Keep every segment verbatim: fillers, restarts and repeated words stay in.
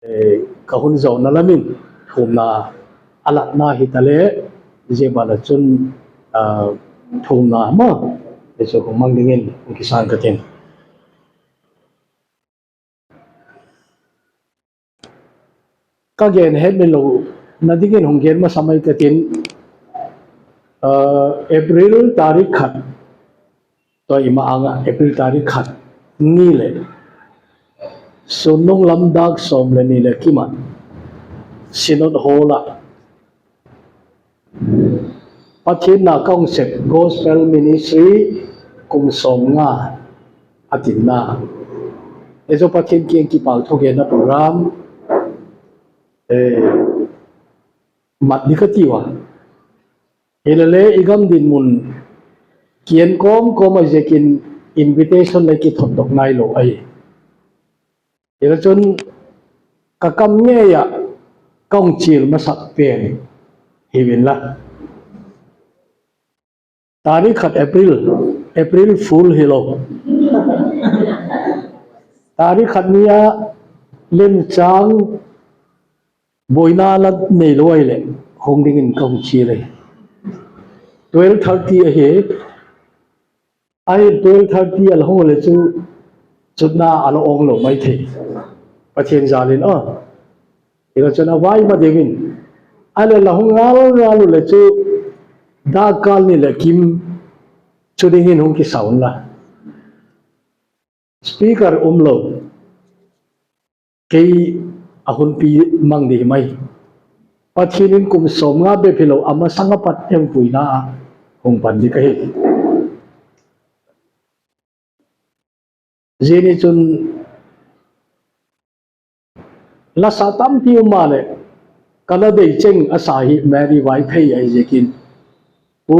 eh, ka hun zawhna lamin thumna a latna hi ta leh, zia ban ah chun, ah, thumna mah, eh, chu hong mang dingin hong kisan ka tin. Ka gen het ni lou na dingin hong gen masa mai ka tin, ah, April tarik khat, tua i ma-anga April tarik khat ni leh sunnung lam dak sawm leh ni leh kim ah Synod Hall ah Pathian na ka hong sep Gospel Ministry kum sawmnga a tinna. Ei zaw Pathian kiang kipahthu genna program, eh, mat di ka ti ua. Hilele i gam dinmun kiang kawmkawm a ziakin invitation leh kithot dok nailou ahi. Hilele chun ka kam ngei ah ka hong chial masak pen hi ven la. Tarik khat April, April Fool hilou. Tarik khat ni a lemchang buaina la neilou ahihleh hong dingin ka hong chial ahi. Twelve thirty ahi. Ahi twelve thirty a la hong leh chu chutna a la awng lou maithei. Pathian zalin aw. Hilele chun a vai ma deuhin. Ahihleh la hong ngal ngal uleh chu dak kal ni leh kim chu dingin hong kisa un la. Speaker umlou. Kei a hunpi mang di mai. Pathian in kum sawmnga bep hilou, a masang apat hengpuina ah hong pan di ka hi. Zia ni chun lasa tampi um mahleh, ka la dei cheng a sa hi Mary Vaiphei ahi ziakin. Pu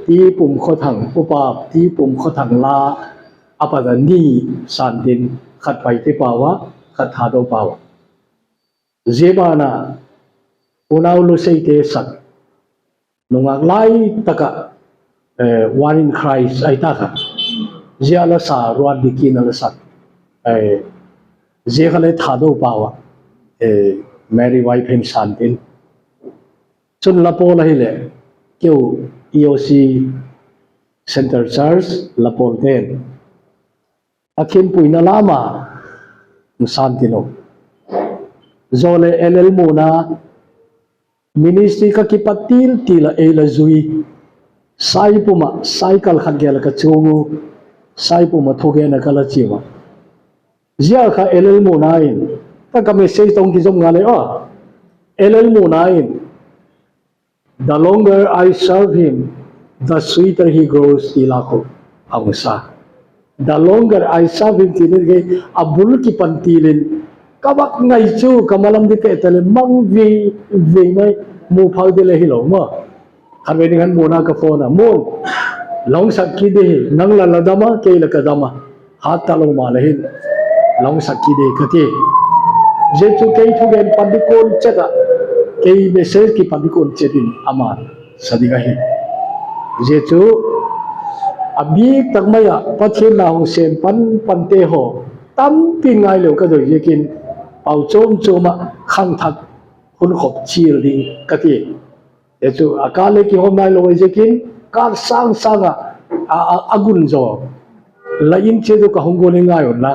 T. Pumkhothang, Upa T. Pumkhothang la apat a ni san tin, khat Paite pau a, khat Thadou pau a. Zia ban ah Unau Luseite sak nungak lai taka, eh, One in Christ ahi ta kha. Zia la sa Ruatlikin a la sak. Eh, zia kha leh Thadou pau a, eh, Mary Vaiphei san tin. Chun la pawl ahihleh, keu E O C Central Church la pawl ten. A thempuina lam ah hong san tin uh. Zaw leh L L Muna ministry ka kipat tiltil a ei la zui. Saipum ah, Saikal khat gel ka chung uh. Saipum ah thugen a ka la chiam a. Zia kha L L Muna in, ka ka message tawh kizom ngal e aw. L L Muna in, "The longer I serve him, the sweeter he grows," ti la khu a hong sa. "The longer I serve him," ti ni kei a bul kipan tilin, ka bak ngai chu, ka malam di peh ta leh mang vei vei mai, mu phal di leh hilou maw. Khatvei ni khan Muna ka phone a, "Mun, la hong sak kit di hi, nang la la dam a, kei la ka dam a. Hat ta lou mahleh hin, la hong sak kit di," ka ti. Zia chu kei thugen pan di kon chet a, kei message kipan di kon chet in aman sa ding ahi. Zia chu a bik tak mai a Pathian na hong sem panpante haw tampi ngai lou ka doi ziakin pau chawmchawm a khangthak hun khop chial ding ka ti. Zia chu a kal leh kihawm nailou ziakin kal sangsang a, a, a, a gun zaw la in chiat uh ka hong guan ngai un la.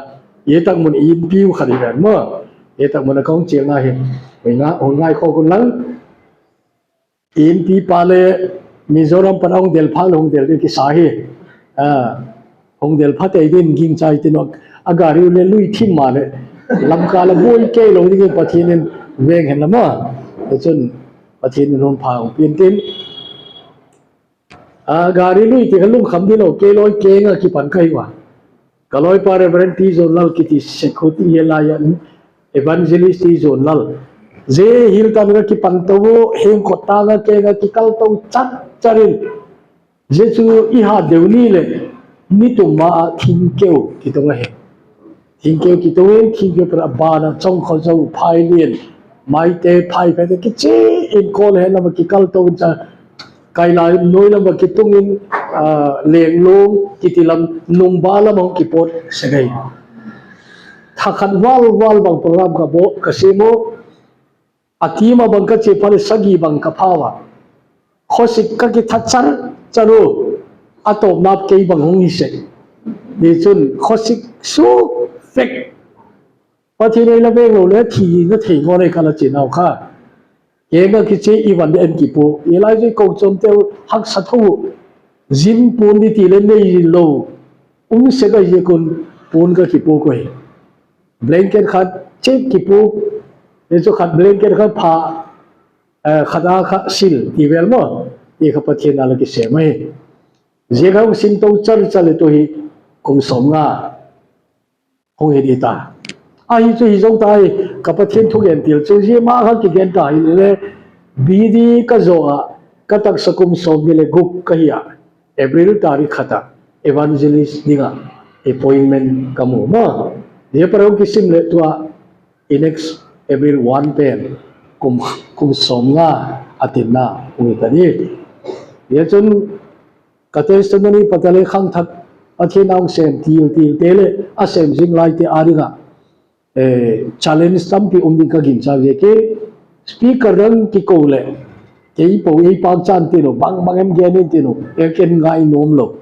Zia tak mun in piu kha di ven maw. Zia tak mun a ka hong chial na hi. Hong ngai, hong ngai khawk un lang. Innpi pa leh Mizoram pan hong del pha leh hong del di kisa hi. Ah, hong del pha tei din gingchai tin uh, a gari uh leh lui thim mahleh, lamka la buai kei lou dingin Pathian in veng hen la maw. Chun Pathian in hun pha hong pian tin. Ah, gari lui ti kha lungkham di lou, kei lawi keng a kipan ka hi ua. Ka lawipa Reverend T. Zonlal kiti, security hi lai a, Evangelist T. Zonlal. Zia hil tan ka kipan tou, heng kot tang a keng a kikal tou chat chat in. Zia chu i hat deuh ni leh, ni tum ma a thingkeu kitung ahi. Thingkeu kitung in, thingkeu pan a ban a chong kho zo phai lian. Maite phai phai te kichi in kol hen lam a kikal tou in cha. Kailai nuai lam a kitung in, ah, Lenglung kiti lam nungba lam a hong kipawt sek ahi. Tha khat val val bang program ka bawh ka sem uh. A team a bang ka chih pha leh sagih bang ka pha ua. Khosik ka kithat char char uh. A tawpna kei bang hong hi sek. Hichun khosik suk vek. Pathian ei la veng lou leh thi na thei ngawt ei ka la chih nau kha. Kei nga kichi i van en kipu. I lai zui ko chom teu haksa thu. Zin pun di ti leh nei lou. Um sek a ziak un pun ka kipu koi. Blanket khat chik kipu. Hichu khat blanket khat pha. Eh, khat a kha sil ti vel maw. I kha Pathian a la kisem ahi. Ziak a hong sim tou char char leh tu hi kum sawmnga. Hong hi di ta. Ahi chu hi zou ta hi, ka Pathian thugen til chu zia ma kha kigen ta hi leh, B D ka zou a, ka taksa kum sawmnih leh guk ka hi a, April tarik khat a, evangelist ding a, appointment ka mu maw. Zia parau kisim leh tua, i next April one pen, kum, kum sawmnga a tinna, kum i ta di. Hichun, ka testimony pat a leh khangthak Pathian a hong sem til til te leh a sem zing lai te a ding a, eh, challenge tampi um ding ka ginchak ve kei. Speaker dang kikou leh kei po ei pang chan tin uh, bang bang em gen in tin uh, ei ken ngai nuam lou.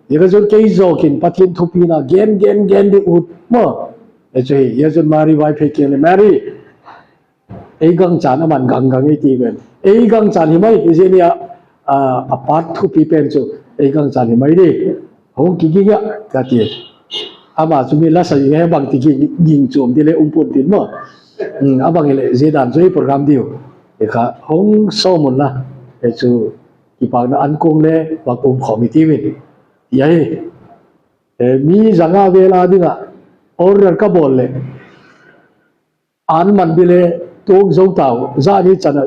Ziak a chu kei zawk in Pathian thupina gen gen gen di ut maw. Hichu hi, hichun Mary Vaiphei kiang leh Mary, ei gangchan aman gang gang ei ti ven. Ei gangchan hi mai, zia ni a, a, a part thupi pen chu, ei gangchan hi mai di. Hong kiging a, ka ti. Ama chu mi la sa ing he bang ti ging, ging chom di leh um pun tin maw. Hmm, a bang leh, zia dan chu ei program di uh. Ei kha, hong sawm un la. Ei chu, kipakna ankung leh, bang um khawm i ti ven. Ia hi. Eh, mi zanga vel a ding a, order ka bawl leh. An man di leh tuk zou ta uh, zani chan a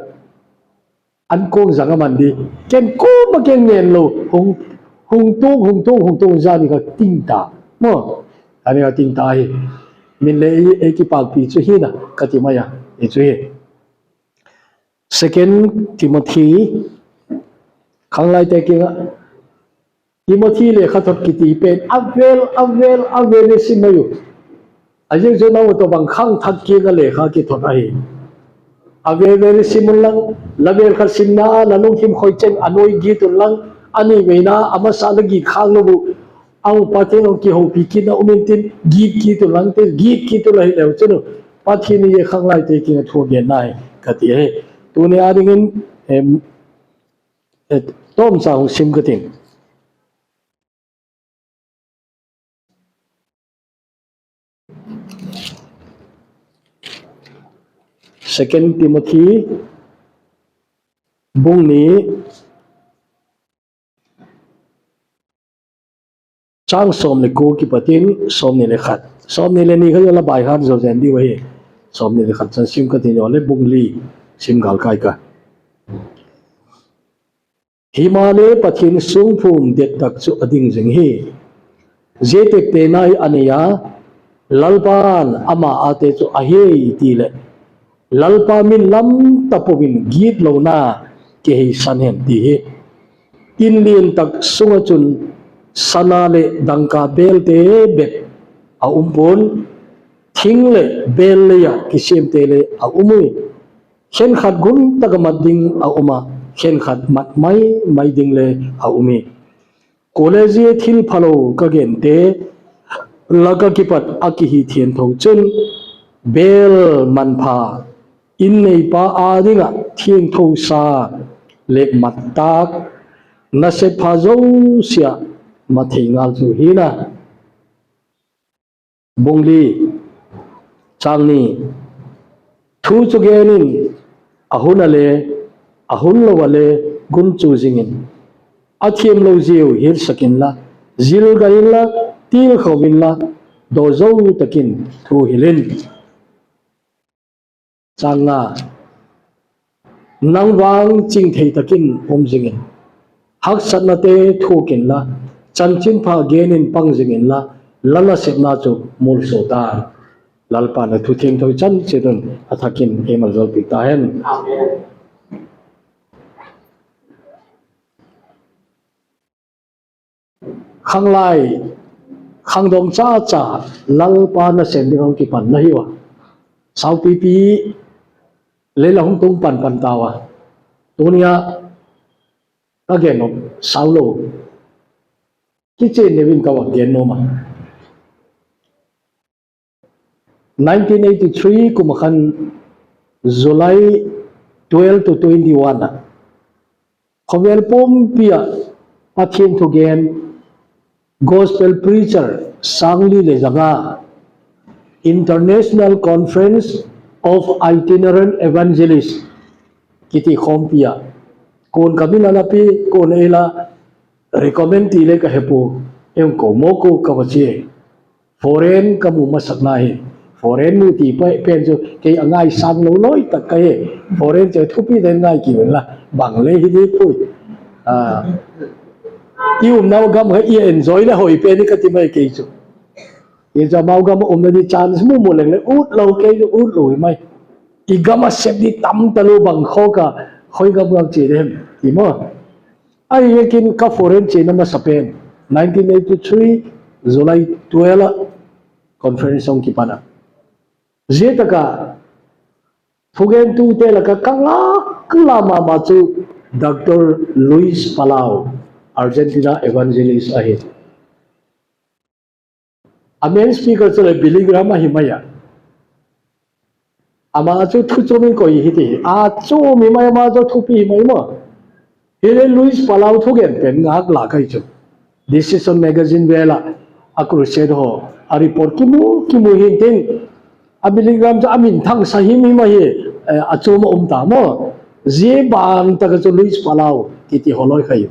an kong zang a man di. Ken kum a ken ngen lou, hung, hung tuk, hung tuk, hung tuk zani ka ting ta. Maw, ani ka ting ta hi. Min leh ei, ei kipakpi chu hi na, ka ti mai a, ei chu hi. Second Timothy, khanglai te kiang a, Timothy lekhathot kiti pen, a vel, a vel, a vel i sim mai uh. A ziak chu nang uh tawh bang khangthak kiang a lekha kithot ahi. A vel vel i sim un lang, la vel khat simna, la lungthim khoi cheng a nuai git un lang, a nihveina, a masa na git khak lou uh. A uh Pathian hong kihoupi kit na um in tin, git kit un lang te, git kit un la hi leu chun uh. Pathian i khanglai te kiang a thu gen nai, ka ti hi. Tuni a ding in, em, eh, tawmcha hong sim ka ting. Second Timothy, bung nih, chang sawm leh kua kipat in, sawmnih leh khat. Sawmnih leh nih kha la by heart zou zen di uh hi. Sawmnih leh khat chan sim ka ting uh leh bung li sim galkai ka. Himahleh Pathian sungphum dettak chu a ding zing hi. Zia tekte nai a nei a, Lalpa'n ama ate chu a hei ti leh, Lalpa min lam ta pou in gitlouna kihei san hen ti hi. Inn liantak sung ah chun sana leh dangka belte bek a um pon, thing leh bel lei a kisiamte leh a um ui. Khenkhat guntak a mat ding a um a, khenkhat mat maimai ding leh a um hi. College thil phalou ka gente lak a kipat a kihithiangthou chun bel manpha, inn neipa a ding a thiangthousa leh mattak, nasep pha zosia mathei ngal chu hi na. Bung li, chang nih. Thu chu gen in, a hun a leh, a hun lou a leh, gun chu zing in. A thiamlou ziau hilhsak inla, zilga inla, tilkhou inla, dawzou takin thu hilh in. Chang nga. Nang vang chingthei takin um zing in. Haksatnate thuk inla, chanchinpha gen in pang zing inla, la nasepna chu mulsawm ta. Lalpa'n a thu thiangtho chan chiat un a thakin ei malzawl piak ta hen. Amen. Khanglai, khangdong chacha Lalpa nasem ding hong kipan na hi ua. Saupipi lei la hong tung panpan ta ua. Tuni a ka gen nop sau lou. Kichi neu in ka va gen nuam a. Nineteen eighty-three kum a khan July twelve to twenty-one a, khovel pumpi ah Pathian thugen, gospel preacher sangli leh zanga, International Conference of Itinerant Evangelists kiti khawmpi ah, kon ka min a na pi, kon ei la, recommend ti leh ka he pua, ei hong kou maw kou ka va chi. Foreign ka mu masak na hi. Foreign mu ti pen chu kei a ngaisang lou loi tak ka hi. Foreign chu thupi den ngai ki ven la. Bang leh hi di pui. Ah. I umna gam kha i enjoy leh hoih pen hi ka ti mai kei chu. I chu amau gam a umna di chance mumu leng leh ut lou kei chu ut lou hi mai. I gam a sep di tam talou bang khawk a, khoi gam gam chi dem. Ti maw. Ahi, ken ka foreign chihna masapen, nineteen eighty-three, July twelve a conference hong kipan a. Zia tak a thugentute lak a ka ngakla mahmah chu Doctor Luis Palau, Argentina evangelist ahi. A main speaker chu leh Billy Graham ahi mai a. Amah chu thu chom in koi hi ti. A chom hi mai, amah chu thupi hi mai maw. Hileh Luis Palau thugen pen ngakla ka hi chu. Decision magazine vel a, a crusade haw, a report kimu, kimu hi'n tin. A Billy Graham chu a minthang sa himhim ahi, eh, a chom a um ta maw. Zia ban tak a chu Luis Palau kiti haw loi kha hi.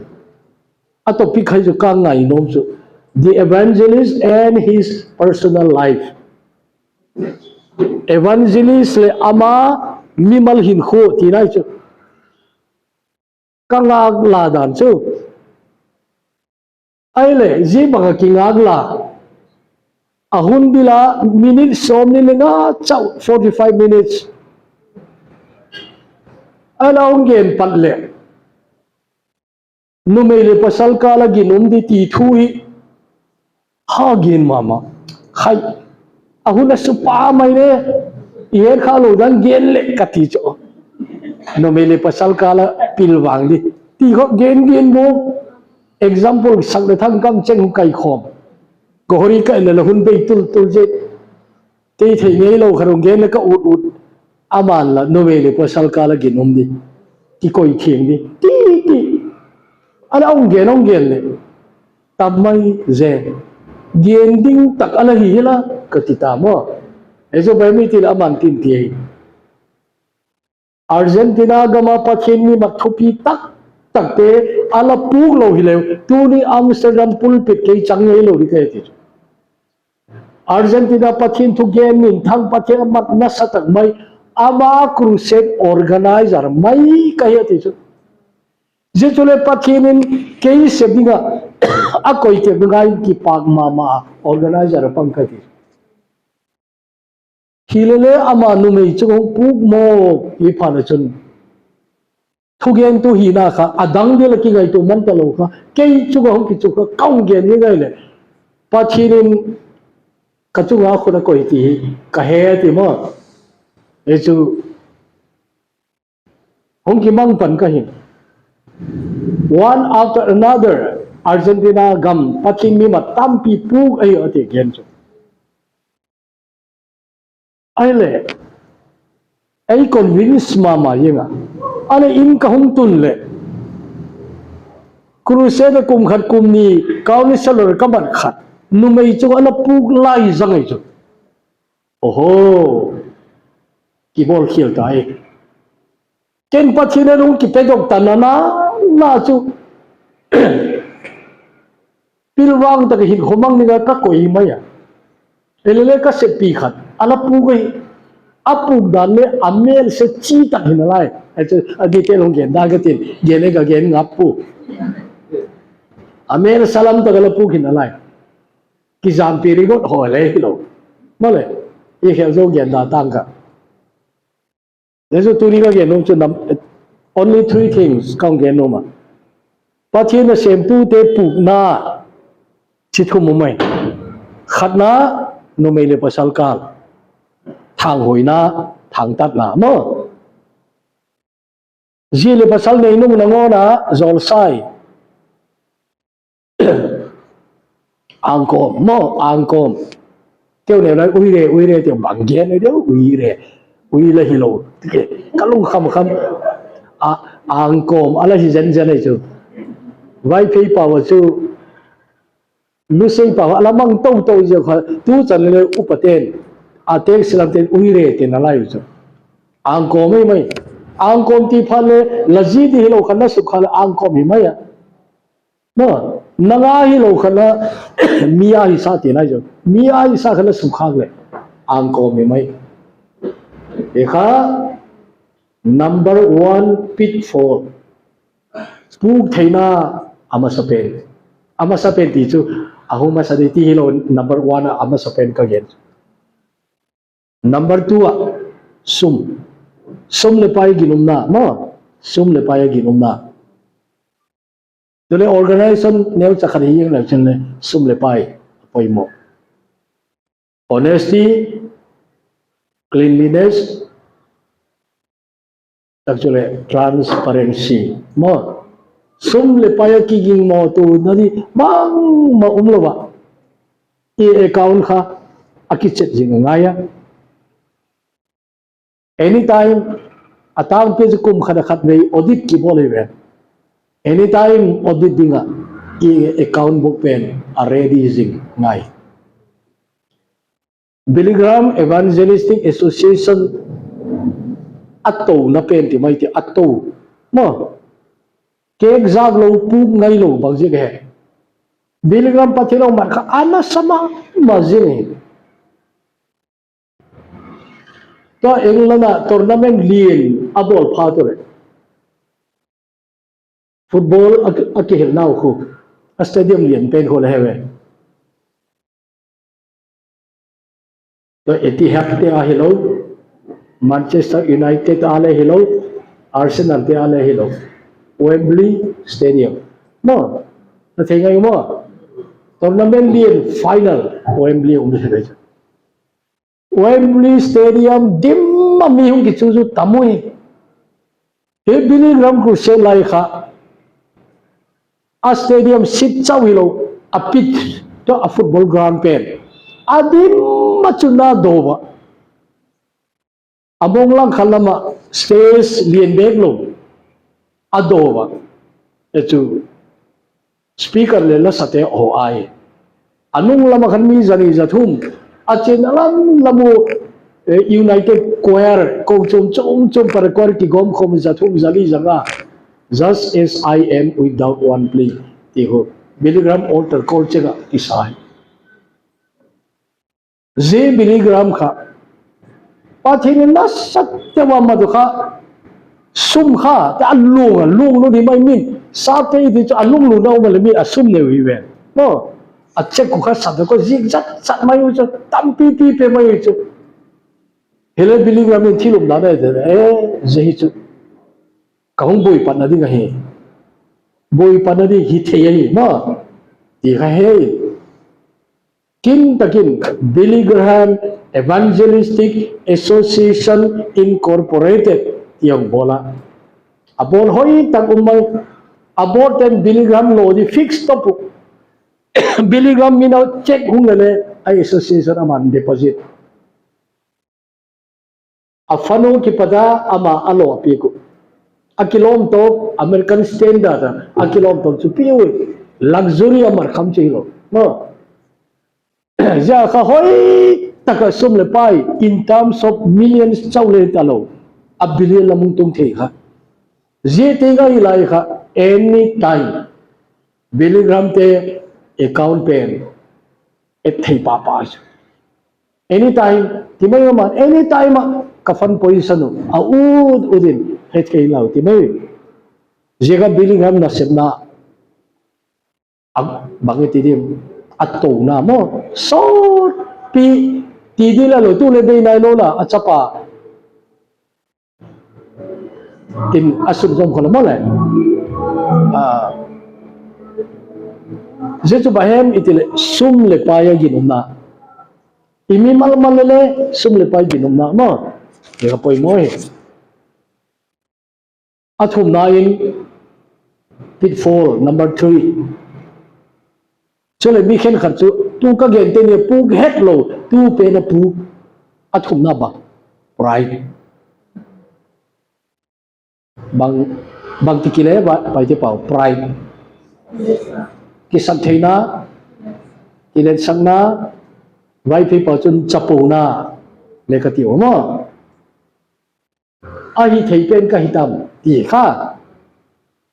A topic kha hi chu ka ngainom chu, The Evangelist and His Personal Life. Evangelist leh ama mimal hinkhua ti na hi chu. Ka ngakla dan chu. Ahihleh, zia bang a kingakla. A hun bil a minute sawmnih leh nga chauh, forty-five minutes. Ahihleh hong gen pat leh, numei leh pasal kal a ginom di ti thu hi. Ha gen mahmah. Khai. A hun a supa mai leh. I het kha lou dan gen leh ka ti chu. Numei leh pasal kal a pilvang di. Ti khawk gen gen bo. Example sak leh Thangkam cheng hong kai khawm. Kohori kai leh la hun bei tultul zet. Kei thei ngei lou kha rong gen leh ka ut ut. Aman la numei leh pasal kal a ginom di. Kikoi thiang di. Ti, ti. Ahihleh hong gen, hong gen leh. Tam mai zen. Gen ding tak a la hi hi la. Ka ti ta maw. Ei zo bai mi ti leh aman tin ti hi. Argentina gam a Pathian mi mat thupi taktakte a la puk lou hileh, tuni Amsterdam pulpit kei chang ngei lou hi ka hi ti. Argentina Pathian thugen minthang Pathian a mat nasa tak mai, ama crusade organizer mai ka hi ti chu. Zia chu leh Pathian in kei sep ding a, a koih teng ngai kipak mahmah organizer a pang ka hi ti. Hilele ama numei chu hong puk maw i phat a chun. Thugentu hihna kha, a dang dia la kingaihtuah man ta lou kha. Kei chu ka hong kichu kha, ka hong gen ni ngai leh. Pathian in ka chunga khut a koih ti hi, ka he ti maw. E chu, hong kimang pan ka hi. One after another, Argentina gam, Pathian mi mat tampi puk ahi a ti gen chu. Ahihleh, ei convince mahmah ing a. Ahihleh inn ka hong tun leh. Crusade kum khat kum nih, counselor ka mat khat. Numei chu a la puk lai zang ei chu. Oho. Kibawl khial ta e. Ken Pathian a lung kipe dok ta nana, na chu. Pilvang tak a hin khomang ni ka koi mai a. Hilele ka seppi khat. A la puk ei. A puk dan leh a mel se chi tak hi nalai. A chu, a detail hong gen dan ka tin. Gen leh ka gen ngap pua. A mel salam tak a la puk hi nalai. Kizampi ri got ho leh hilou. Maw leh. I khel zo gen dan tang ka. Leh chu tuni ka gen nuam chu nam, only three things ka hong gen nuam a. Pathian nasemtute pukna chi thum maw mai. Khatna, numei leh pasal kal. Thanghoihna, thangtatna, maw. Zi leh pasal neinung nangawn a, zawlsai. Angkawm, maw, angkawm. Teu neu lai, ui re, ui re, teu bang gen, ui re, ui re. Ui la hilou. Ka lungkham kham. A, angkawm, a la hi zenzen ei chu. Vaiphei pau a chu. Lusei pau a la mang toutou ziak kha, tu chan leh upaten, a tek silam ten ui re ten a la hi chu. Angkawm hi mai. Angkawm ti phat leh, la zi di hilou kha na suk kha leh angkawm hi mai a. Maw, nang a hilou kha leh, mi a hisa ti na hi chu. Mi a hisa kha leh suk kha leh. Angkawm hi mai. Hi kha, number one pitfall. Puk theihna a masapen. A masapen ti chu, a hu masa di ti hilou number one a a masapen ka gen. Number two a, sum. Sum leh pai ginumna, maw. Sum leh pai ginumna. Tu leh organization neucha khat hi ing leh chin leh, sum leh pai, poimoh. Honesty, cleanliness, tak chu leh transparency. Maw, sum leh pai a kigingmawh tuh na di bangmah umlou a. I account kha a kicheck zing ngai a. Anytime, a tangpi chu kum khat a khatvei audit kibawl hi ve. Anytime audit ding a, i account book pen a ready zing ngai. Billy Graham Evangelistic Association a touna pen ti mai ti a tou. Maw. Kek zak lou puk ngai lou bang ziak he. Billy Graham Pathian lou man kha ana sama ma zing hi. Tua England a tournament lian a bawl pha tu leh. Football a, a kihelhna uh khu. A stadium lian pen khu leh hi ve. Tua Etihad te a hilou. Manchester United a leh hilou. Arsenal te a leh hilou. Wembley Stadium. Maw. Na thei ngai maw. Tournament lian final. Wembley um leh hi ve. Wembley Stadium dim a mi hong kichu chu tam ui. Hi Billy Graham Crusade lai kha. A stadium sit chauh hilou. A pitch, tua a football ground pen. A dim a chu na do va. A mong lang kha lam a stage lian bek lou. A do va. E chu. Speaker leh lasate aw ai. A nung lam a khan mi zani zathum. A chin a lam lam uh, eh, United Choir, ko chom chom chom para choir kigawm khawm zathum zali zanga. Just as I am without one plea. Ti khu. Billy Graham altar call cheka kisai. Zi Billy Graham kha. Pathian in nasat te wa ma tu kha. Sum kha, te a lung, a lung lung di mai min. Sa te i di chu a lung lung na um leh min a sum neu hi ve. No. A cheque kha sa te ko zik zat zat mai u chu. Tampi pi pe mai u chu. Hileh Billy Graham in thil umdan e te. Eh, zi hi chu. Ka hong buaipatna ding ahi. Buaipatna ding hi thei ahi. No. Ti kha hi. Kin takin Billy Graham Evangelistic Association Incorporated ti hong bawl a. A board hoihtak um mai. A board ten Billy Graham lou di fix top uh. Billy Graham min a cheque hong leh leh a association aman deposit. A fanu kipat a ama a lou a piak uh. A kilawm tawp American standard a, a kilawm tawp chu pi uh. Luxury a mar kham chi lou. No. Zia kha hoihtak a sum leh pai in terms of millions chauh leh ta lou. A billion lam hong tung thei kha. Zia te ngai lai kha anytime. Billy Graham te account pen. Et thei pahpah. Anytime, ti mai ma, anytime a, ka fund position uh, a ut ut in, het kei lau, ti mai. Zia kha Billy Graham nasepna, a bang e ti di, a touna maw, sawtpi, ti di la lou, tu leh bei nai lou la, a chapa. Tin a sum zom kho la maw leh. Ah. Zia chu bang hem i chih leh sum leh pai a ginumna. I mimal mal leh leh sum leh pai ginumna maw. Zia ka poimoh hi. A thumna in pitfall number three. Chuleh mi khenkhat chu tu ka gente ni puk hetlou, tu pen a puk. A thumna bang, pride. Bang, bang ti kile ba, Paite pau, pride. Kisaktheihna, kiletsakna, Vaiphei pau chun chapouna, leh ka ti uh maw. A hithei pen ka hi tam, ti kha.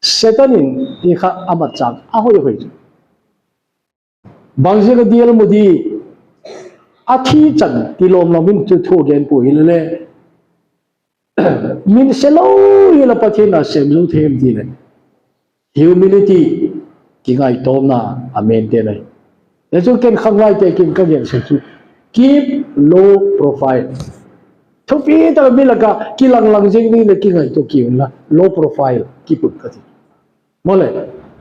Setan in ti kha a mat chang, a hoihhoih. Bangziak a D L Moody a thi chan kilawm lawm in chu thu gen pua hi leh leh. Min se lou hi leh Pathian na sem zou thei em ti leh. Humility, kingaitawmna, a main te nai. Leh chu ken khanglai te kin ka gen sek chu. Keep low profile. Thupi tak mi laka kilanglang zing ni leh kingaihtuah kei un la. Low profile, keep un ka ti. Maw leh,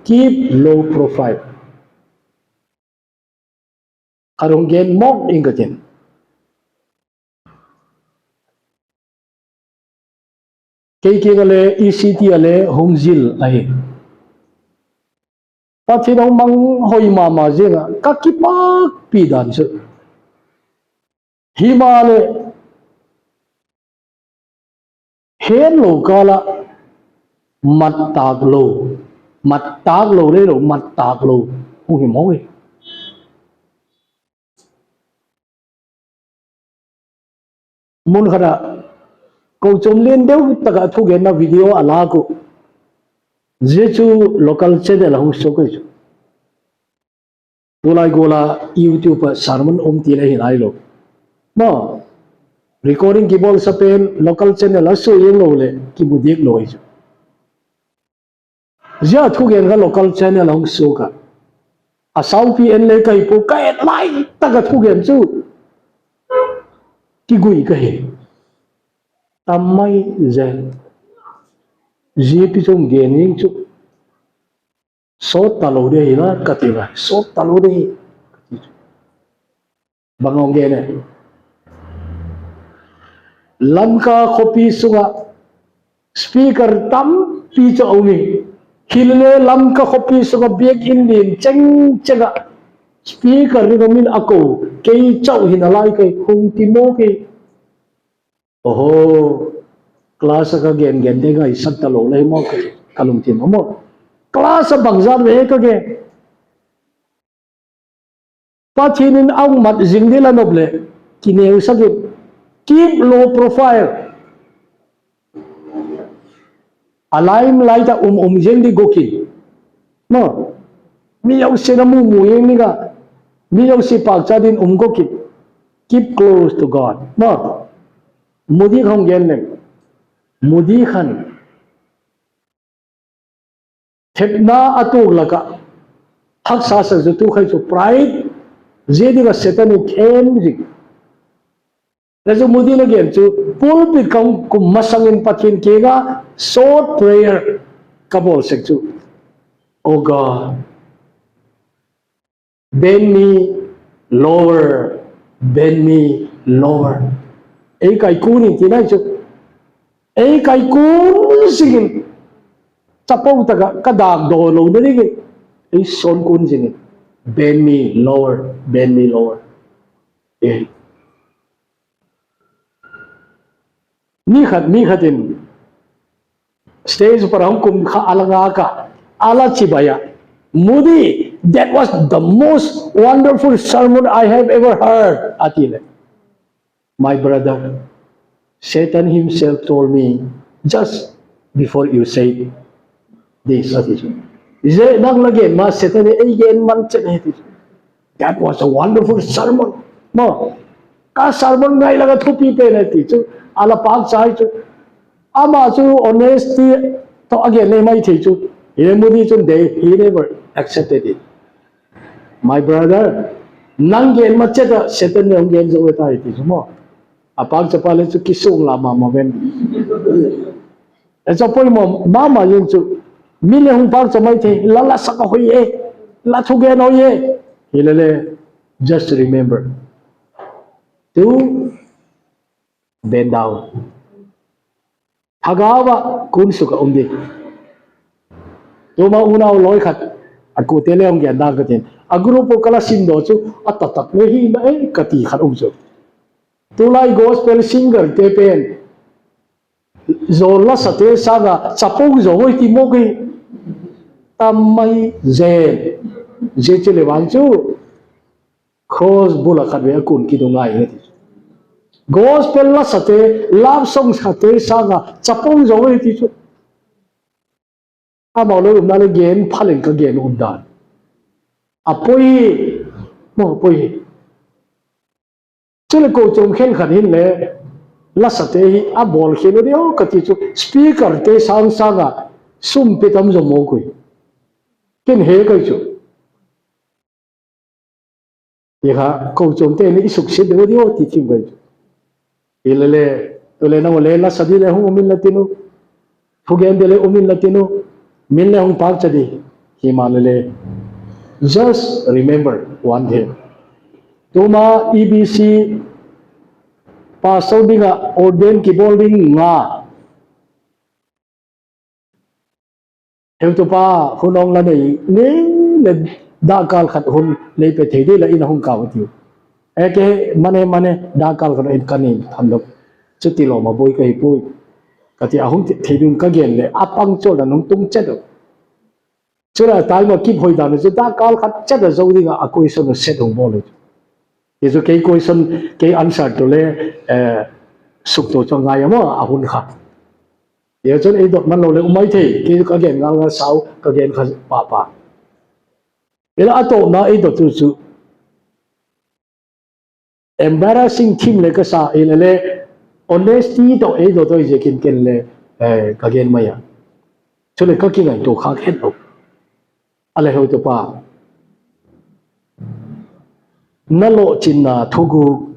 keep low profile. A rong gen mawk ing ka tin. Kei kiang a leh, E C T a leh, hong zil ahi. Pathian hong mang hoih mahmah ziak a, ka kipakpih dan chu. Himahleh, Hen lou kal a mat tak lou, mat tak lou leh lou, mat tak lou, hong hi maw e. Mun khat a, kou chom lian deuh tak a thugenna video a lak uh. Zia chu local channel a hong show kei chu. Tulai gual a YouTube a sermon om ti leh hi nailou. Maw, recording kibawl sa pen local channel a show ing lou leh kimu dik lou hi chu. Zia thugen kha local channel hong show kha. A saupi en leh ka hi pua, ka et lai tak a thugen chu. Kigui ka hi. Tam mai zen. Zia pi chom gen ing chu. Sawt talou di hi la, ka ti la, sawt talou di. Bang hong gen e. Lamka khopi sunga speaker tampi chauh a um hi. Hilele Lamka khopi sunga biakin lian chengcheng a speaker ring a min a kou. Kei chauh hi nalai kei hong ti maw kei. Oho, class a ka gen gen te ngaisak talou lai maw ka, ka lungthim a maw. Class a bangzah ve ka gen. Pathian in a hong mat zing di la nop leh, kineu sak in. Keep low profile. A limelight a um um zing di gawk in. Maw. Mi zosia na mu mu zing di ka. Mi zosia pakcha din um gawk in. Keep close to God. Maw. Moody khan gen leng. Moody khan. Thepna a tuk lak a. Haksa sa zu tu khai chu pride. Zia di ka Satan in them zing. Leh chu Moody in a gen chu, pulpit ka hong kum masang in Pathian kiang a short prayer ka bawl sek chu. Oh God, bend me lower, bend me lower. Ei kaikun in ti nai chu. Ei kaikun zing in. Chapo tak a ka dak dawn lou na ding in. Ei sawnkun zing in. Bend me lower, bend me lower. Eh. Mi khat, mi khat in stage upa hong kum kha a la ngak a, a la chibai a. Moody, that was the most wonderful sermon I have ever heard. A ti leh. My brother, Satan himself told me just before you said this, a ti chu. Zia nang la gen ma Satan in ei gen man chet e ti chu. That was a wonderful sermon. Maw, ka sermon ngai lak a thupi pen e ti chu. A la pakcha hi chu. Ama chu honesty toh a gen leh mai thei chu. Hilele Moody chun they, he never accepted it. My brother, nang gen ma chet a Satan in hong gen zou ta hi ti chu maw. A pakcha pa leh chu kisung la mahmah ven. E chu poimoh mahmah zing chu. Mi leh hong pakcha mai thei, la la sak a hoih e. La thugen hoih e. Hilele, just remember to bend down. Thagau a kunsuk a om di. Tuma unau loi khat, a kute le hong gen dan ka tin. A group ka la sim doh chu, a taktak le hi na e ka ti khat om chu. Tulai gospel singer te pen, zawl lasate sanga chapang zaw hoih ti mawk hi. Tam mai zen. Zia chu le vang chu. Cross bula khat ve a kun ki du ngai nge ti. Gospel lasate, love song sate sanga chapang zaw hoih ti chu. Amau loi umna le gen pha leng ka gen um dan. A poi, maw poi. Chule kochuam khenkhat hin le, lasate hi a bawl khel di o ka ti chu, speaker te sang sanga sum pe tam zaw mawk ui. Ken he kai chu. Hi kha, kochuam te ni i sukset deuh di o ti thim kai chu. Hilele, tule nang le lasa di le hong um in la tin u. Thugen di le um in la tin u. Min le hong pakcha di. Himahlele. Just remember one thing. Tuma E B C pastor dinga ordain kibawl ding nga. Heutupa hun hong la nei, nei le dakkal khat hun lei pe thei di la in hong kau tiu. E ke mane mane dakkal khat in ka nei than dok. Chuti lawm a boi ka hi pui. Ka ti a hong thei dun ka gen le a pang chol dan hong tung chet dok. Chule time a kip hoih dan chu dakkal khat chet a zo dinga a question set hong bawl le. Hi chu kei question, kei answer tu le, eh, suk tu chu ngai a maw a hun kha. Hia chun ei dot man lou le um maithei, kei ka gen ngal ngal sau, ka gen kha pahpah. Ila a tawpna ei dot tu chu embarrassing thim le ka sa, hilele honesty toh ei dot hoih ziakin ken le, eh, ka gen mai a. Chule ka kingaitua khak het lou. A le heutupa. Na lohchinna thuguk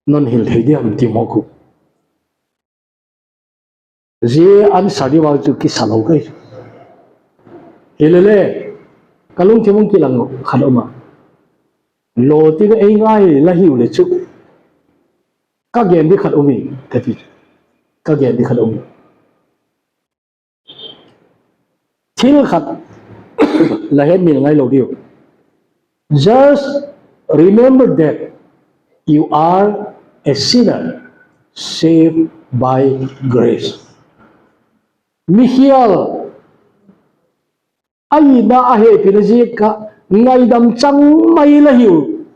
non hil thei diam ti mawk u. Zia answer di vang chu kisa lou kai. Hilele, ka lungthim hong kilang khat om a. Lo ti ka ei ngai la hiu le chu. Ka gen di khat om hi, ka ti. Ka gen di khat om hi. Thil khat la het mil ngai lou diu. Just remember that you are a sinner saved by grace. Mikhial, a itna a hehpihna ziak a ngaidam chang mai la hiu.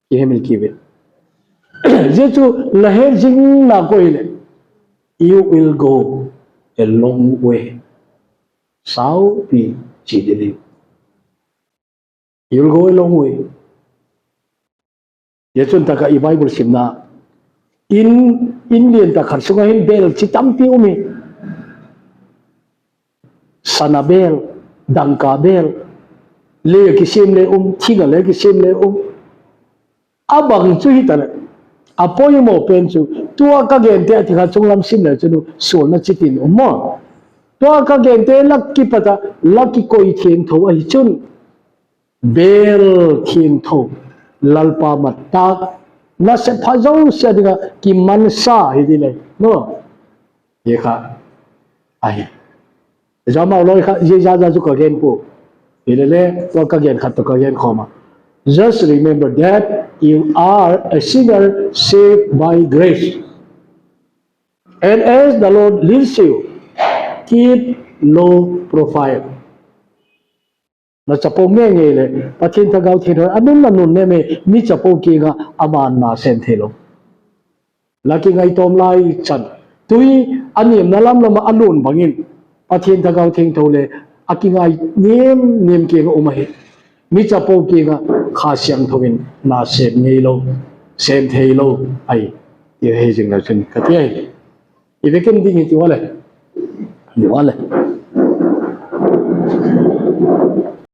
Ki hemil ki ve. Zia chu la he zing na ko ile. You will go a long way. Saupi chi di liu. You'll go a long way. Hia chun taka i Bible simna. In, in lian tak khat sunga hin bel chi tampi um hi. Sana bel, dangka bel. Le kisem le um, thing a le kisem le um. A bang chu hi ta le. A poimoh pen chu. Tua ka gen te a ti kha chunglam sim le chu nu, sualna chitin um maw. Tua ka gen te la kipat a, la kikoi thiangtho ahi chun. Bel thiangtho, Lalpa mat tak, na se pha zo sia dinga, kimansa hi di le, no? Ye kha, ahi. Zama loi kha, ye za za zu ka gen pu. Hi le le, tua ka gen khat toh ka gen khawm a. Just remember that you are a sinner saved by grace. And as the Lord leads you, keep low profile. Na chapo ngeingei le, Pathian Thagau Thiangtho, a nun na nun ne me, mi chapo kianga, aman na sem thei lou. La kingai tawm lai chan. Tui, a niamna lamlam a a nun bangin, Pathian Thagau Thiangtho le, a kingai niam, niam kianga um ahi. Mi chapo kianga, Kha Siangthou in, na sem ngei lou, sem thei lou, ahi. I hei zing na chun, ka ti ahi. I vekin ding hi ti ua le. Ni ua le.